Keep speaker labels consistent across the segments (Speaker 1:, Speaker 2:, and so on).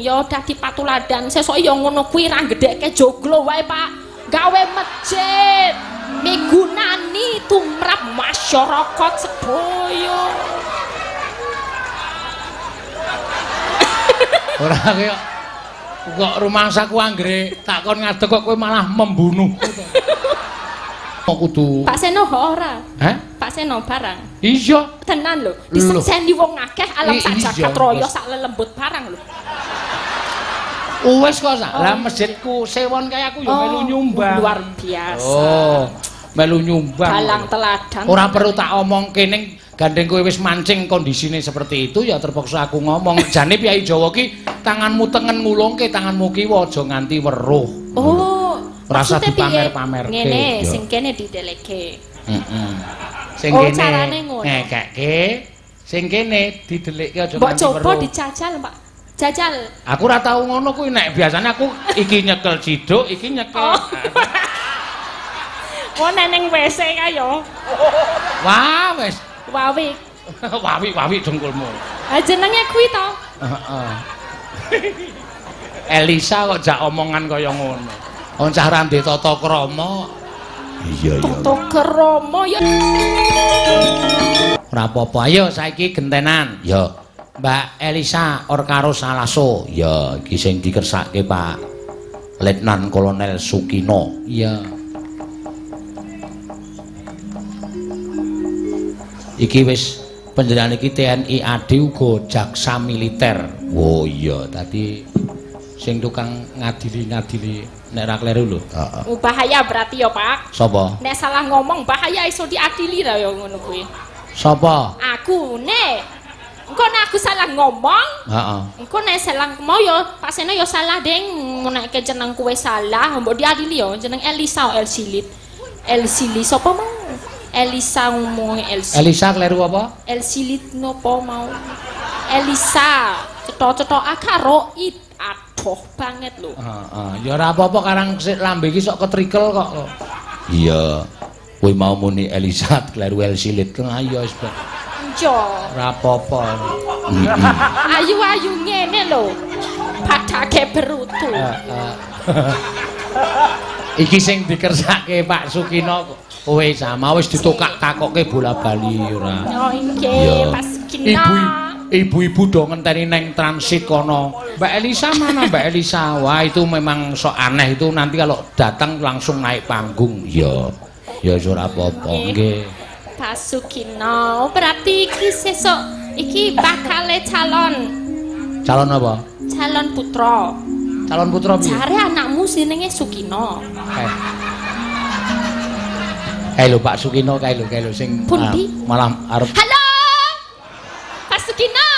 Speaker 1: Ya dadi patuladan. Sesuk ya ngono kuwi ra gedhekke joglo wae, Pak. Gawe masjid. Migunani tumrap masyarakat sedaya.
Speaker 2: Ora kaya kok rumangsaku anggere tak kon ngadeg kok kowe malah membunuh. Kok kudu
Speaker 1: Pak Seno ora?
Speaker 2: Hah?
Speaker 1: Pak Seno barang.
Speaker 2: Iya.
Speaker 1: Tenan lho, disekseni wong akeh alam sak jagat raya sak lelembut barang lho.
Speaker 2: Wis kok sak. Lah masjidku sewon kaya aku ya melu nyumbang.
Speaker 1: Luar biasa.
Speaker 2: Oh, melu nyumbang.
Speaker 1: Dalang teladan.
Speaker 2: Ora perlu tak omongke ning gandeng kowe wis mancing kondisine seperti itu ya terpaksa aku ngomong. Jane Kyai Jawa ki tanganmu tengen ngulungke tanganmu kiwa aja nganti weruh.
Speaker 1: Oh.
Speaker 2: Rasa dipamer-pamerke.
Speaker 1: Ngene sing kene dideleke.
Speaker 2: Heeh. Sing
Speaker 1: kene
Speaker 2: ngekekke, sing kene didelikke aja nganti weruh.
Speaker 1: Mbok coba dijajal, Pak. Jajal.
Speaker 2: Aku ora tau ngono kuwi nek biasane aku iki nyekel ciduk, iki nyekel.
Speaker 1: Oh, neneng WC kae yo.
Speaker 2: Wah, wis.
Speaker 1: Wawi.
Speaker 2: Wawi-wawi dengkulmu.
Speaker 1: Ah jenenge kuwi to.
Speaker 2: Heeh. Elisa kok jak omongan kaya ngono. Wong cah ra ndek tata krama. Iya iya.
Speaker 1: Tata krama ya.
Speaker 2: Ora apa-apa. Ayo saiki gentenan. Ya. Mbak Elisa Orkaro Salaso. Ya, iki sing dikersake Pak Letnan Kolonel Sukino. Iya. Iki wis panjenengan iki TNI AD uga jaksa militer. Oh iya, tadi sing tukang ngadili-ngadili nek ra kleru lho.
Speaker 1: Heeh. Bahaya berarti ya, Pak.
Speaker 2: Sapa?
Speaker 1: Nek salah ngomong bahaya iso diadili ra ya ngono kuwi.
Speaker 2: Sapa?
Speaker 1: Aku nek. Engko nek aku salah ngomong,
Speaker 2: heeh.
Speaker 1: Engko nek salah mau ya Pak Seno ya salah, Deng. Nek jeneng kowe salah, mbok diadili ya jeneng Elisa Elsilit. Elsili sapa mau? Elisa ngomong Elsi.
Speaker 2: Elisa kleru apa?
Speaker 1: Elsilit nopo mau? Elisa, cetha-cetha karo it. Adoh banget lho.
Speaker 2: Heeh, ya ora apa-apa karang lambe iki sok ketrikel kok. Iya. Kowe mau muni Elisa kleru Elsilit. Lah iya wis.
Speaker 1: Iya.
Speaker 2: Ora apa-apa.
Speaker 1: Ayu-ayu ngene lho. Padake berutu.
Speaker 2: Iki sing dikersake Pak Sukino kowe sama wis ditokak-takokke bola-bali ora.
Speaker 1: Oh nggih, Pak Sukino.
Speaker 2: Ibu-ibu do ngenteni neng transit kono. Mbak Elisa mana Mbak Elisa? Wah, itu memang sok aneh itu nanti kalau datang langsung naik panggung. Ya. Ya wis ora apa-apa nggih.
Speaker 1: Pak Sukino, berarti iki sesuk iki bakale calon.
Speaker 2: Calon apa?
Speaker 1: Calon putra.
Speaker 2: Calon putra piye?
Speaker 1: Jare anakmu jenenge Sukino.
Speaker 2: Kae lho Pak Sukino kae lho sing malah arep.
Speaker 1: Halo. Pak Sukino.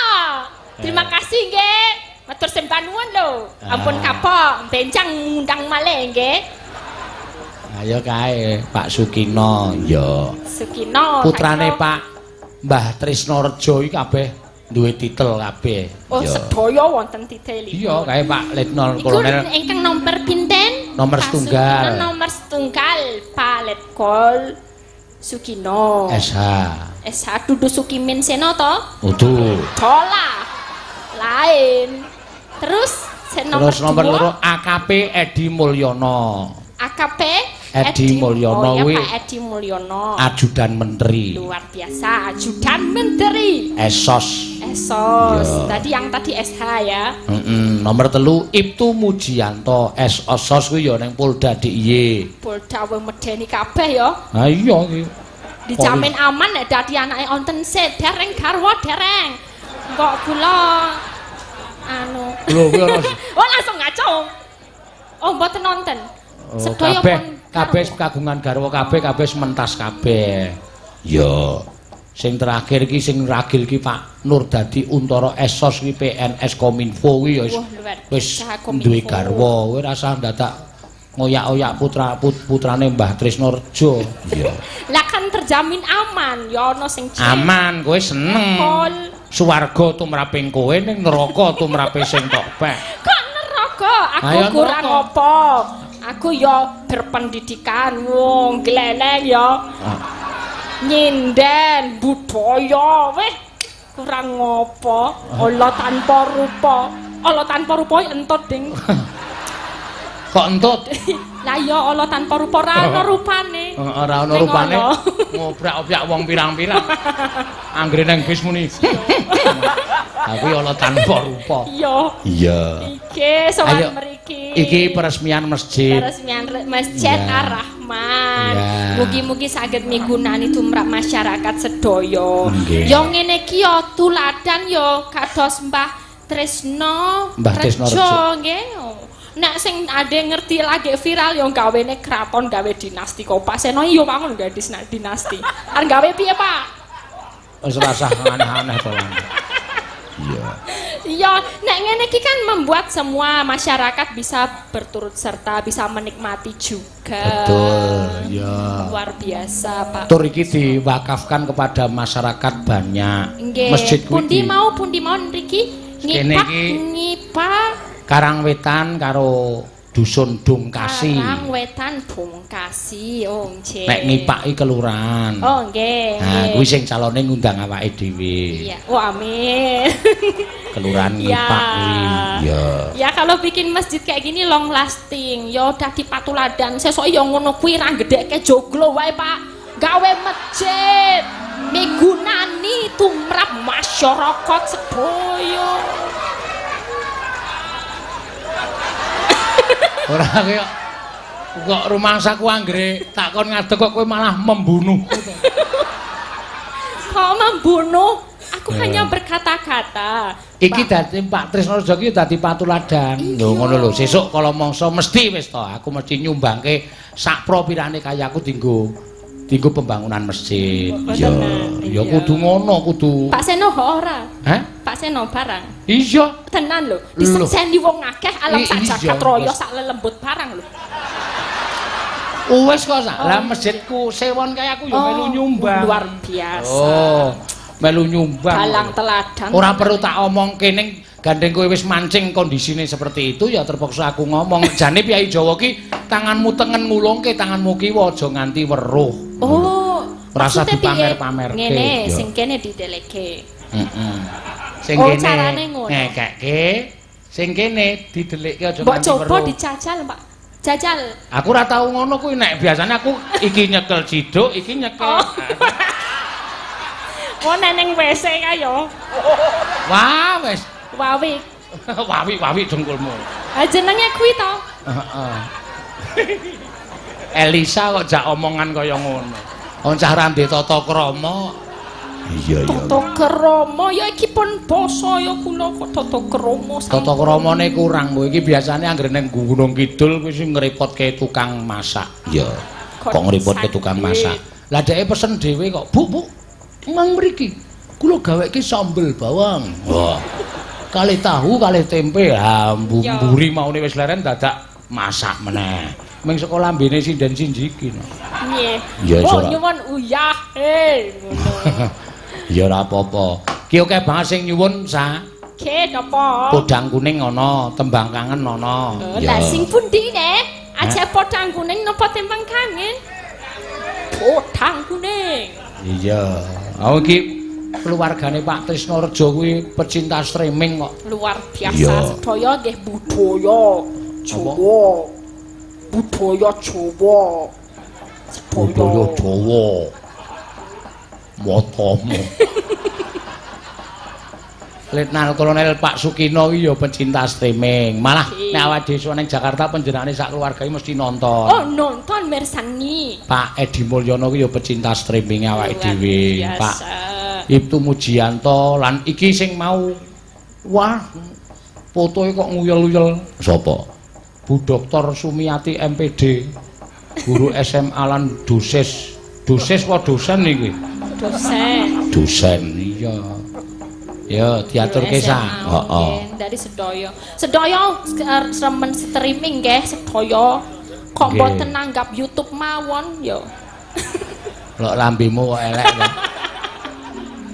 Speaker 1: Terima kasih nggih. Matur sembah nuwun lho. Ampun kapok, benjang ngundang malih nggih.
Speaker 2: Ayo kae Pak Sukino ya.
Speaker 1: Sukino.
Speaker 2: Putrane Pak Mbah Trisno Rejo iki kabeh duwe titel kabeh.
Speaker 1: Oh, sedaya wonten titelipun.
Speaker 2: Iya, kae Pak Letnan Kolonel.
Speaker 1: Iku ingkang nomor pinten?
Speaker 2: Nomor setunggal.
Speaker 1: Nomor setunggal Pak Letkol Sukino.
Speaker 2: SH.
Speaker 1: SH dudu Sukimin Seno to?
Speaker 2: Udu.
Speaker 1: Dolah. Lain. Terus nomor
Speaker 2: terus nomor loro AKP Edi Mulyono.
Speaker 1: AKP
Speaker 2: Edi Mulyono kuwi.
Speaker 1: Oh, ya, Pak Edi Mulyono.
Speaker 2: Ajudan Menteri.
Speaker 1: Luar biasa, Ajudan Menteri.
Speaker 2: Esos.
Speaker 1: Esos. Ya. Tadi yang tadi SH ya.
Speaker 2: Nomor 3 Ibtu Mujianto Esos kuwi ya ning Polda DIY.
Speaker 1: Polda wong medeni kabeh ya.
Speaker 2: Ha iya iki.
Speaker 1: Dijamin aman nek dadi anake onten sik dereng garwa dereng. Kok kula anu.
Speaker 2: Lho kuwi ana.
Speaker 1: Oh langsung ngacung. Oh mboten nonton.
Speaker 2: Oh, kabeh kabeh kagungan garwa kabeh kabeh mentas kabeh. Ya. Sing terakhir iki sing ragil iki Pak Nurdadi Untara Esos iki PNS Kominfo kuwi ya wis duwe garwa. Kowe rasah ndadak ngoyak-oyak putrane Mbah Trisno Rejo. Iya.
Speaker 1: Lah kan terjamin aman, ya ana sing
Speaker 2: aman, kowe seneng. Suwarga tumraping kowe ning neraka tumrape sing tok pek.
Speaker 1: Kok neraka? Aku kurang apa? Aku ya berpendidikan, wong gleleng ya. Nyinden budaya weh kurang ngopo, ala tanpa rupa. Ala tanpa rupa entut, Ding.
Speaker 2: Kok entut?
Speaker 1: Lah iya ala tanpa rupa ora ana rupane.
Speaker 2: Ora ana rupane. Ngobrak-obrak wong pirang-pirang. Anggere nang bis muni. Aku ala tanpa rupa.
Speaker 1: Iya.
Speaker 2: Iya.
Speaker 1: Iki sowan mriki.
Speaker 2: Iki peresmian masjid.
Speaker 1: Peresmian Masjid Ar-Rahman. Mugi-mugi saged migunani tumrap masyarakat sedaya. Ya ngene iki ya tuladan ya kados Mbah Tresno Rejo nggih. Nek sing ade ngerti lagi viral ya gawene kraton gawe dinasti kok Pak Seno iya bangun gawe dinasti. Arep gawe piye, Pak?
Speaker 2: Wis rasah aneh-aneh to. Iya.
Speaker 1: Iya, nek ngene iki kan membuat semua masyarakat bisa berturut serta, bisa menikmati juga.
Speaker 2: Betul, iya.
Speaker 1: Luar biasa, Pak.
Speaker 2: Tur iki diwakafkan kepada masyarakat banyak.
Speaker 1: Nggih.
Speaker 2: Masjid kuwi
Speaker 1: pundi mau nriki? Ngipak, ngipak
Speaker 2: Karangwetan karo Dusun Dongkasi.
Speaker 1: Karangwetan Dongkasi, oh nggih.
Speaker 2: Nek ngipaki kelurahan.
Speaker 1: Oh nggih.
Speaker 2: Nah, kuwi sing calone ngundang awake dhewe.
Speaker 1: Iya. Oh amin.
Speaker 2: Kelurahan ngipak kuwi. Iya.
Speaker 1: Ya kalau bikin masjid kayak gini long lasting, ya dadi patuladan. Sesuk ya ngono kuwi ra gedhekke joglo wae, Pak. Gawe masjid migunani tumrap masyarakat sedaya.
Speaker 2: Ora kaya kok rumangsaku anggere tak kon ngadeg kok kowe malah membunuh.
Speaker 1: Kok membunuh? Aku hanya berkata-kata.
Speaker 2: Iki dadi Pak Tresno Rejo iki dadi patuladan. Lho ngono lho, sesuk kala mangsa mesti wis to, aku mesti nyumbangke sak propirane kaya aku dinggo pembangunan masjid. Ya, ya kudu ngono, kudu.
Speaker 1: Pak Seno ora?
Speaker 2: Hah?
Speaker 1: Pak Seno barang.
Speaker 2: Iya.
Speaker 1: Tenan lho, disekseni wong akeh alam sak jagat raya sak lelembut barang lho.
Speaker 2: Wis kok sak. Lah masjidku sewon kaya aku ya melu nyumbang.
Speaker 1: Luar biasa.
Speaker 2: Oh, melu nyumbang.
Speaker 1: Dalang teladan.
Speaker 2: Ora perlu tak omongke ning gandeng kowe wis mancing kondisine seperti itu ya terpaksa aku ngomong. Jane Piyai Jawa ki tanganmu tengen ngulungke tanganmu kiwa aja nganti weruh.
Speaker 1: Oh,
Speaker 2: rasa dipamer-pamerke.
Speaker 1: Ngene, sing kene dideleke.
Speaker 2: Heeh. Sing kene ngekekke, sing kene didelikke aja nganti weruh.
Speaker 1: Mbok coba dicajal, Pak. Jajal.
Speaker 2: Aku ora tau ngono kuwi nek biasane aku iki nyekel ciduk, iki nyekel.
Speaker 1: Oh, neneng WC kae yo.
Speaker 2: Wah, wis.
Speaker 1: Wawi.
Speaker 2: Wawi-wawi dengkulmu.
Speaker 1: Ha jenenge kuwi to.
Speaker 2: Heeh. Elisa kok jak omongan kaya ngono. Wong cah ra ndek tata krama. Iya iya.
Speaker 1: Tata krama ya iki pun basa ya kula kok tata krama.
Speaker 2: Tata kramane kurang kowe iki biasane anggere ning Gunung Kidul kuwi sing ngrepotke tukang masak. Iya. Kok ngrepotke tukang masak. Lah dheke pesen dhewe kok, "Bu, Bu, mang mriki. Kula gaweke sambel bawang." Wah. Kalih tahu, kalih tempe. Ha, mburi maune wis leren dadak masak meneh. Ming saka lambene sinden sinjiki.
Speaker 1: Nggih.
Speaker 2: Ya
Speaker 1: oh, nyuwun uyah. Ngono.
Speaker 2: Ya ora apa-apa. Ki akeh banget sing nyuwun sa.
Speaker 1: Ki napa?
Speaker 2: Podang kuning ana, tembang kangen ana.
Speaker 1: Lah sing pundi ne? Aja podang kuning napa tembang kangen? Podang kuning.
Speaker 2: Iya. Oh iki keluargane Pak Tresno Rejo kuwi pecinta streaming kok.
Speaker 1: Luar biasa sedaya nggih budaya Jawa. Budaya Jawa.
Speaker 2: Budaya Jawa. Motomu. Letnan Kolonel Pak Sukino iki ya pecinta streaming. Malah nek awake dhewe ning Jakarta panjenengane sak keluarga iki mesti nonton.
Speaker 1: Oh, nonton mirsani.
Speaker 2: Pak Edi Mulyono ki ya pecinta streaming awake dhewe. Pak Ibtu Mujianto lan iki sing mau wah fotoe kok nguyel-uyel. Sapa? Bu Dr. Sumiati MPD. Guru SMA lan dosis. Dosis apa dosen iki?
Speaker 1: Dosen.
Speaker 2: Dosen iya. Ya diaturke sa. Heeh.
Speaker 1: Dari sedaya. Sedaya remen streaming nggih sedaya. Kok mboten nanggap YouTube mawon ya.
Speaker 2: Lok lambemu kok elek ta.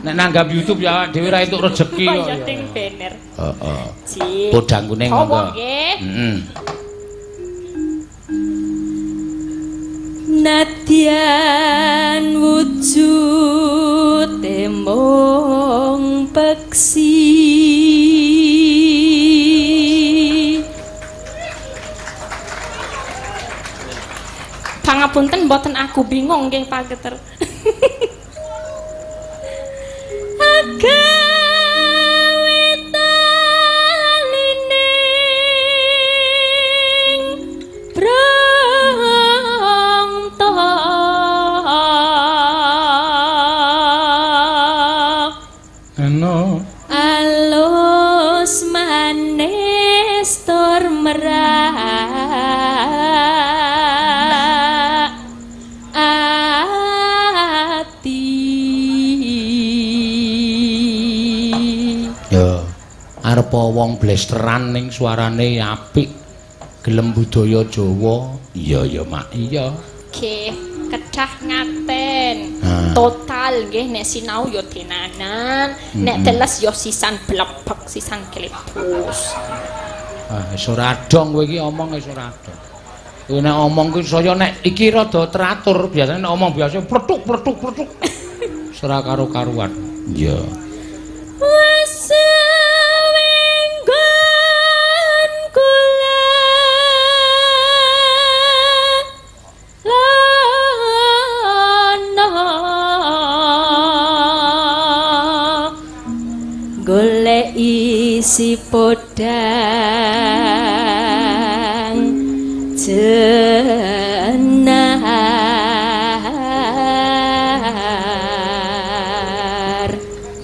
Speaker 2: Nek nanggap YouTube ya dhewe ra entuk rejeki kok.
Speaker 1: Ya ding bener.
Speaker 2: Heeh. Podang kuning monggo. Heeh.
Speaker 1: Nadyan wujud mung peksi. Ngapunten mboten aku bingung nggih Pak Geter. Agawe talining brongto
Speaker 2: Eno
Speaker 1: alus manis tur merak ati.
Speaker 2: Ya, arepa wong blesteran ning suarane apik, gelem budaya Jawa. Iya ya, Mak. Iya.
Speaker 1: Nggih, kedah ngaten. Total nggih nek sinau ya tenanan, nek teles ya sisan blebek, sisan klepus.
Speaker 2: Ah, wis ora dong kowe iki omong wis ora dong. Kowe nek omong kuwi saya nek iki rada teratur, biasane nek omong biasa pletuk pletuk pletuk. Wis ora karo-karuan. Iya.
Speaker 1: Wesewenggon kula lana golek isi podang jenar.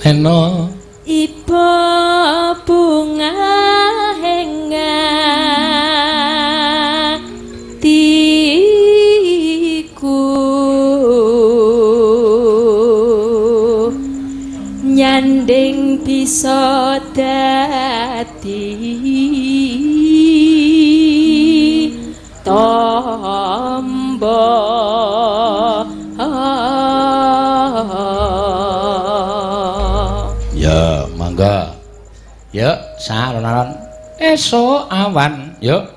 Speaker 2: Eno
Speaker 1: Iba bunga hingatiku nyanding bisa dadi tombo.
Speaker 2: Ya, mangga. Yuk, salon-alon. Esuk awan, yuk.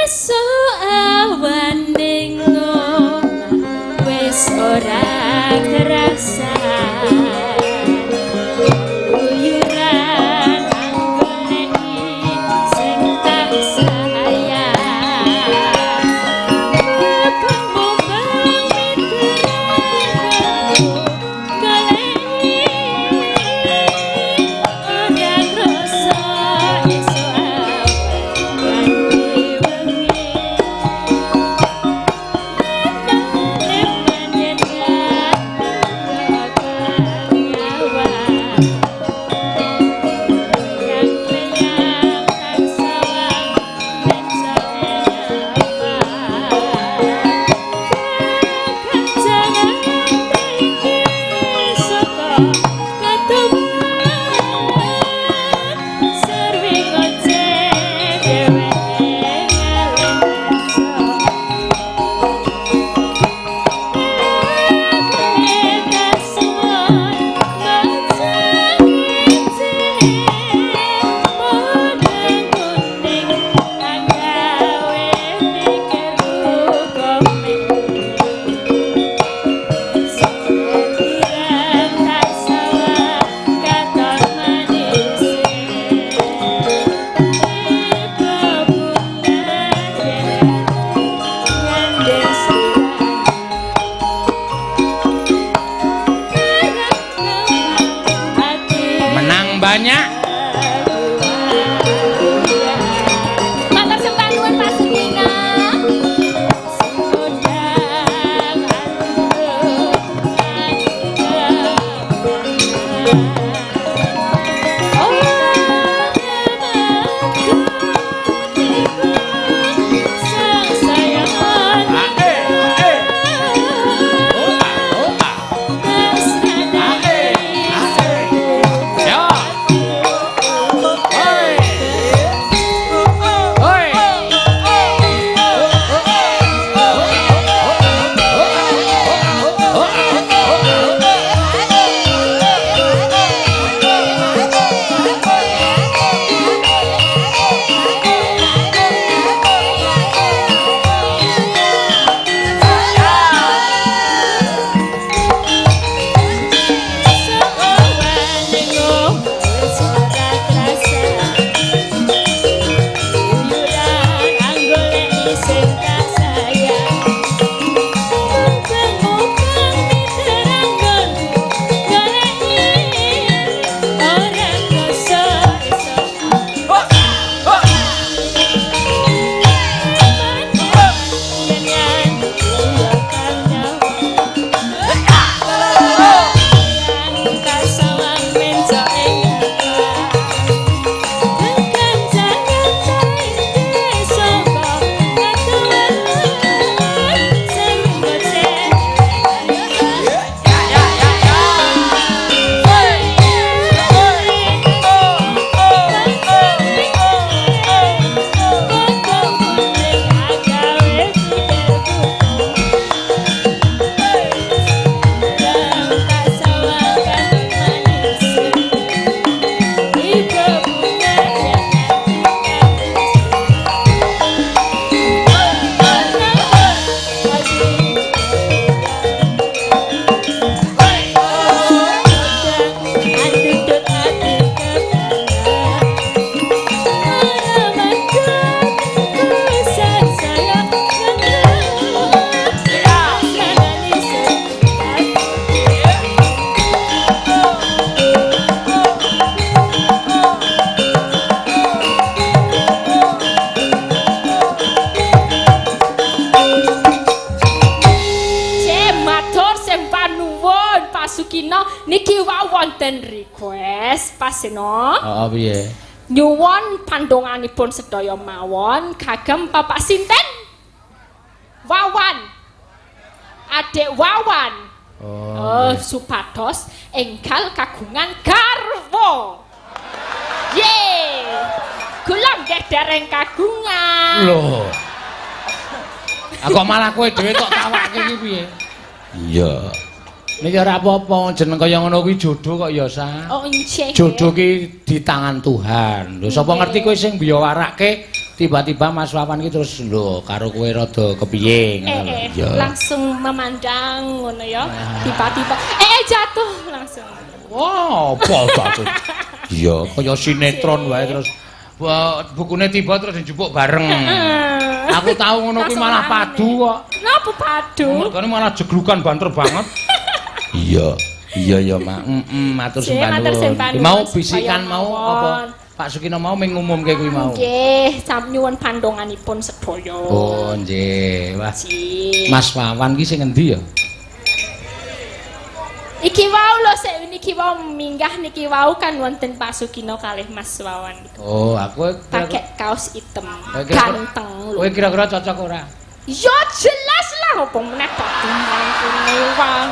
Speaker 1: Esuk awan ning omah wis ora kerasa. Keluyuran goleki sing tak sayang. Kebang mitra goleki ora krasa esuk awan wengi. Wonten request Pak Seno.
Speaker 2: Heeh, piye?
Speaker 1: Nyuwun pandonganipun sedaya mawon kagem Bapak sinten? Wawan. Adik Wawan.
Speaker 2: Oh.
Speaker 1: Supados enggal kagungan garwa. Ye. Kula nggih dereng kagungan.
Speaker 2: Lho. Aku malah kowe dhewe kok tawake iki piye? Iya. Niki ora apa-apa, jeneng kaya ngono kuwi jodoh kok ya, Sa.
Speaker 1: Oh, injih.
Speaker 2: Jodoh ki di tangan Tuhan. Lho, sapa ngerti kowe sing biyawarake tiba-tiba Mas Wawan ki terus lho karo kowe rada kepiye ngono lho. Iya.
Speaker 1: Langsung memandang ngono ya. Tiba-tiba jatuh langsung.
Speaker 2: Wah, apa jatuh? Iya, kaya sinetron wae terus. Wah, bukune tiba terus dijupuk bareng. Aku tahu ngono kuwi malah padu kok.
Speaker 1: Napa padu?
Speaker 2: Mergane malah jeglukan banter banget. Iya, iya ya, Mak. Heeh, matur sembah nuwun. Mau bisikan mau apa? Pak Sukino mau mengumumke kuwi mau.
Speaker 1: Nggih, sam nyuwun pandonganipun sedaya.
Speaker 2: Oh, nggih. Wah. Mas Wawan ki sing endi ya?
Speaker 1: Iki wau lho sik niki wau minggah niki wau kan wonten Pak Sukino kalih Mas Wawan niku.
Speaker 2: Oh, aku
Speaker 1: pakai kaos hitam. Ganteng lho.
Speaker 2: Kowe kira-kira cocok ora?
Speaker 1: Ya jelas lah apa meneh dadi mantune wong.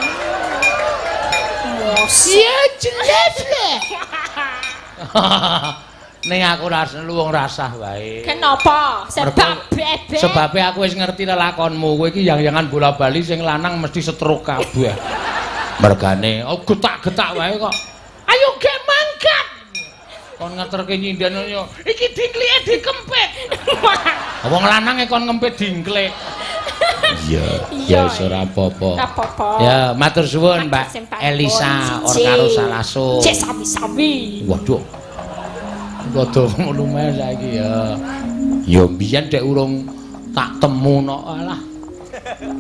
Speaker 2: Ya jelas lah. Ning aku luwung rasah wae.
Speaker 1: Kenapa? Sebab bebek.
Speaker 2: Sebabe aku wis ngerti lelakonmu. Kowe iki yang-yangan bola-bali sing lanang mesti setruk kabeh. Mergane oh getak-getak wae kok. Ayo gek mangkat. Kon ngeterke nyinden yo. Iki dingklike dikempit. Wong lanang e kon ngempit dingklik. Iya, ya wis ora apa-apa. Ya, matur suwun Mbak Elisa Orkaro Salaso.
Speaker 1: Cek sami-sami.
Speaker 2: Waduh. Rada ngono meh saiki ya. Ya mbiyen dek urung tak temu nok alah.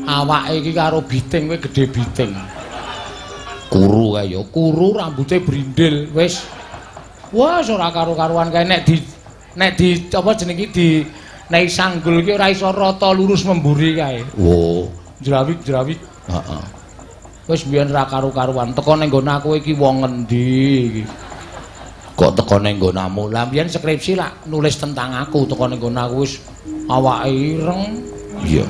Speaker 2: Awake iki karo biting kowe gedhe biting. Kuru kae ya, kuru rambute brindil wis. Wah, ora karo-karuan kae nek di apa jenenge di nek sanggul iki ora iso rata lurus memburi kae. Oh, jrawik-jrawik. Heeh. Wis mbiyen ora karo-karuan teko ning nggon aku iki wong ngendi iki. Kok teko ning nggonamu? Lah mbiyen skripsi lak nulis tentang aku teko ning nggon aku wis awake ireng. Iya.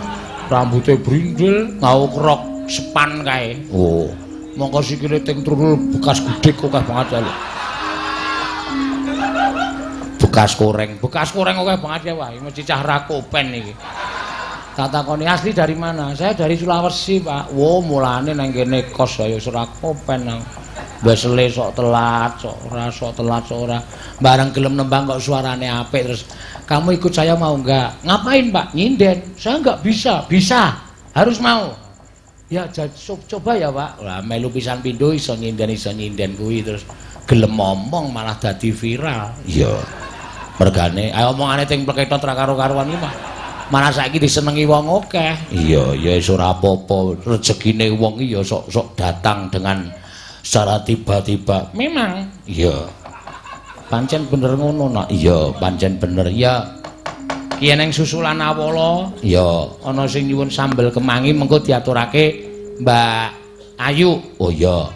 Speaker 2: Rambute brindil, ngau krok sepan kae. Oh. Mongko sikile ting trulul bekas gudhek akeh banget ya lho. Bekas koreng akeh banget ya wah, mesti cah rakopen iki. Tak takoni asli dari mana? Saya dari Sulawesi, Pak. Wo, mulane nang kene kos ya wis rakopen nang. Wesele sok telat, sok ora, sok telat, sok ora. Bareng gelem nembang kok suarane apik terus kamu ikut saya mau enggak? Ngapain, Pak? Nyinden. Saya enggak bisa. Bisa. Harus mau. Ya coba ya, Pak. Lah melu pisan pindho iso nyinden kuwi terus gelem ngomong malah dadi viral. Iya. Mergane ayo omongane ting pleketot ra karo-karuan iki mah. Malah saiki disenengi wong akeh. Iya, ya wis ora apa-apa. Rezekine wong iki ya sok-sok datang dengan secara tiba-tiba. Memang. Iya. Pancen bener ngono nak. Iya, pancen bener. Ya. Ki eneng susulan awala, ya ana sing nyuwun sambel kemangi mengko diaturake Mbak Ayu. Oh iya.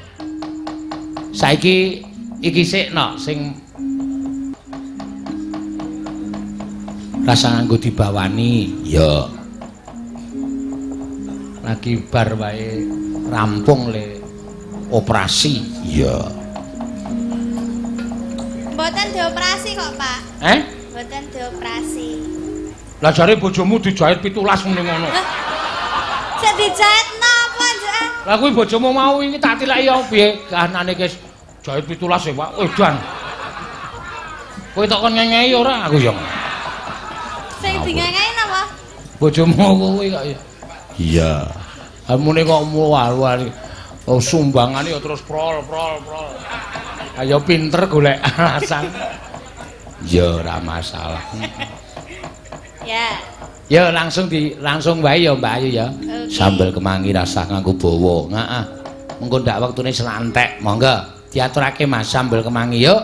Speaker 2: Saiki iki sik nok sing rasa nganggo dibawani. Ya. Lagi bar wae rampung le operasi. Iya.
Speaker 3: Mboten dioperasi kok, Pak.
Speaker 2: Eh?
Speaker 3: Mboten dioperasi.
Speaker 2: Lah jare bojomu dijahit 17 ngene ngono.
Speaker 3: Sik dijahit napa, Jan?
Speaker 2: Lah kuwi bojomu mau iki tak tileki ya piye? Kahanane guys jahit 17 ya, Pak. Edan. Kowe tok kon ngengehi ora aku ya.
Speaker 3: Sing dingengehi napa?
Speaker 2: Bojomu kuwi kok ya. Iya. Amune kok muwar-war. Oh sumbangane ya terus prol prol prol. Ayo pinter golek alasan. Ya ora masalah.
Speaker 3: Ya.
Speaker 2: Ya langsung wae ya Mbak Ayu ya.
Speaker 3: Okay.
Speaker 2: Sambel kemangi rasah nganggo bawa. Heeh. Mengko ndak wektune selantek. Monggo diaturake Mas sambel kemangi yuk.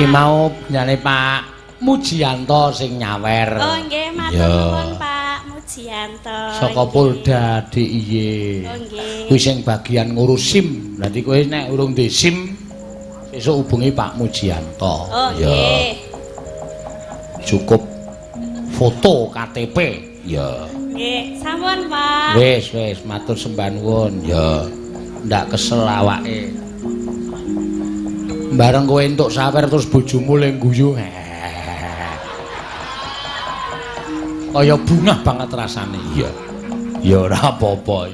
Speaker 2: Ki mau nyane Pak Mujianto sing nyawer.
Speaker 3: Oh nggih, matur nuwun Pak Mujianto.
Speaker 2: Saka Polda DIY.
Speaker 3: Oh nggih.
Speaker 2: Kuwi sing bagian ngurus SIM. Berarti kowe nek urung di SIM sesuk hubungi Pak Mujianto.
Speaker 3: Oh nggih.
Speaker 2: Cukup foto KTP. Ya.
Speaker 3: Nggih, sampun Pak.
Speaker 2: Wis, wis, matur sembah nuwun. Ya. Ndak kesel awake. Bareng kowe entuk sawer terus bojomu le guyu. Kaya bungah banget rasane. Iya. Ya ora apa-apa.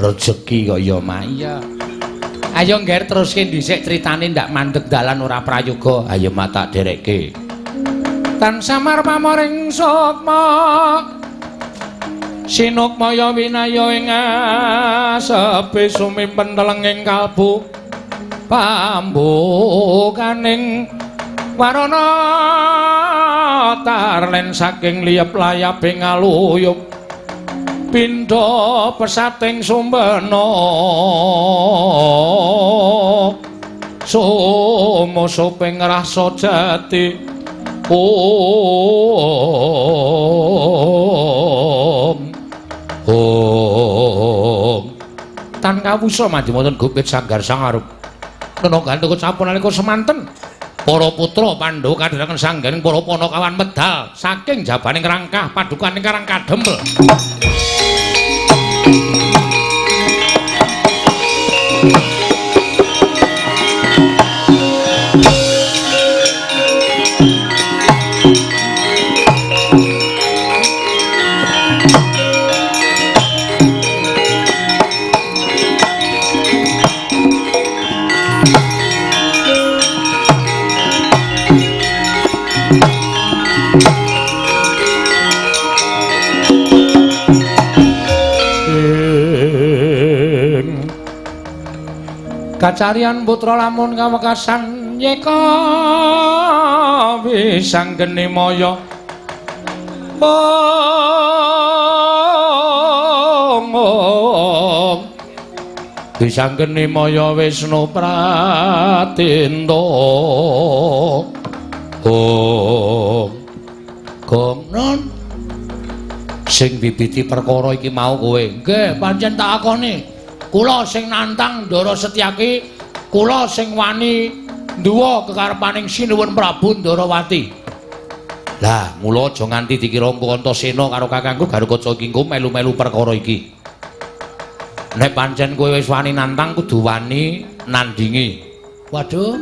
Speaker 2: Rezeki kok ya mak. Iya. Ayo ngger teruske dhisik critane ndak mandeg dalan ora prayoga. Ayo mak tak derekke. Tan samar pamoring sukma. Sinukmaya winaya ing asepe sumimpen telenging kalbu. Pambukaning warana tarlen saking liyep layaping aluyup pindha pesating sumbena sumusuping rasa jati. Om Om tan kawusa maju wonten gupit sanggar sangarup nena gantuk sampun nalika semanten para putra Pandhawa kadhiraken sanggaring para panakawan medal saking jabaning rangkah padukaning Karang Kadempel. Kacarian putra lamun kawekasan yeka wisanggeni maya. Om wisanggeni maya Wisnu Pratinta. Om Gong non sing bibiti perkara iki mau kowe. Nggih, pancen tak akoni. Kula sing nantang Ndara Setyaki, kula sing wani nduwa kekarepaning Sinuwun Prabu Ndarawati. Lah, mula aja nganti dikira engko Antasena karo kakangku Garukaca iki engko melu-melu perkara iki. Nek pancen kowe wis wani nantang kudu wani nandingi. Waduh.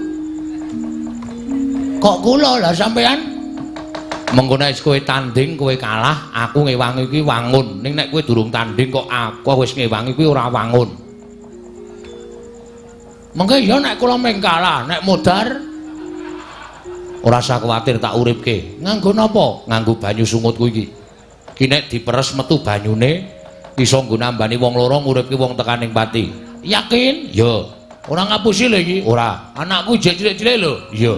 Speaker 2: Kok kula lah sampean? Mengko nek kowe tanding kowe kalah, aku ngewangi kuwi wangun. Ning nek kowe durung tanding kok aku wis ngewangi kuwi ora wangun. Mengke ya nek kula meng kalah, nek modar ora usah kuwatir tak uripke. Nganggo napa? Nganggo banyu sungutku iki. Ki nek diperes metu banyune iso nggo nambani wong loro nguripke wong tekaning pati. Yakin? Ya. Ora ngapusi lho iki? Ora. Anakku jek cilik-cilik lho. Iya.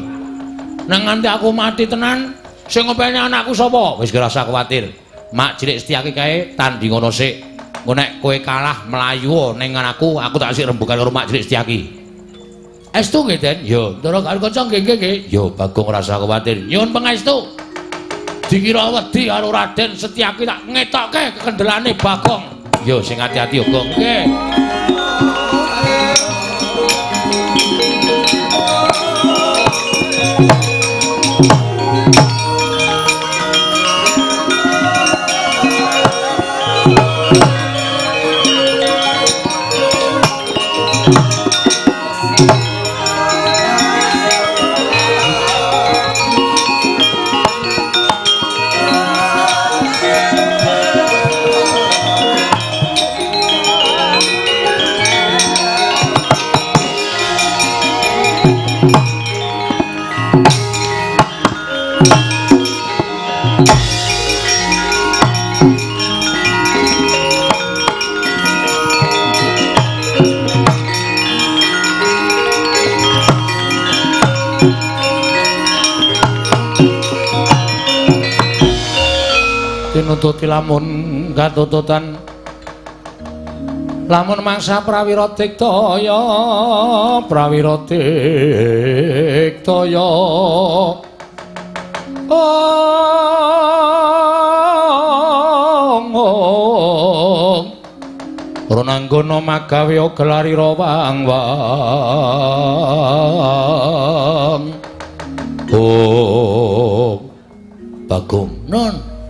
Speaker 2: Nang nganti aku mati tenan sing ngopeni anakku sapa? Wis ora usah kuwatir. Mak cilik Setyaki kae tanding ngono sik. Engko nek kowe kalah mlayu ning anakku, aku tak sik rembugan karo Mak cilik Setyaki. Estu nggih, Den? Ya, Ndara Garukaca nggih nggih nggih. Ya, Bagong ora usah kuwatir. Nyuwun pangestu. Dikira wedi karo Raden Setyaki tak ngetokke kekendelane Bagong. Ya, sing ati-ati ya, Gong. Nggih. Tinututi lamun katututan Lamun mangsa prawira diktaya, prawira diktaya. Ong ong. Ronanggana magawe gelarira wang wang. Oh. Bagong non.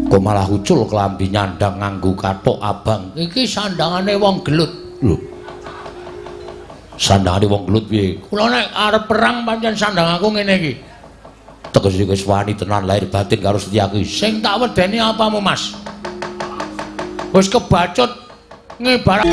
Speaker 2: Kok malah ucul klambi nyandang nganggo kathok abang. Iki sandangane wong gelut. Lho. Sandangane wong gelut piye? Kula nek arep perang pancen sandang aku ngene iki. Tegese wis wani tenan lahir batin karo Setyaki. Sing tak wedeni apamu, Mas? Wis kebacut ngebar.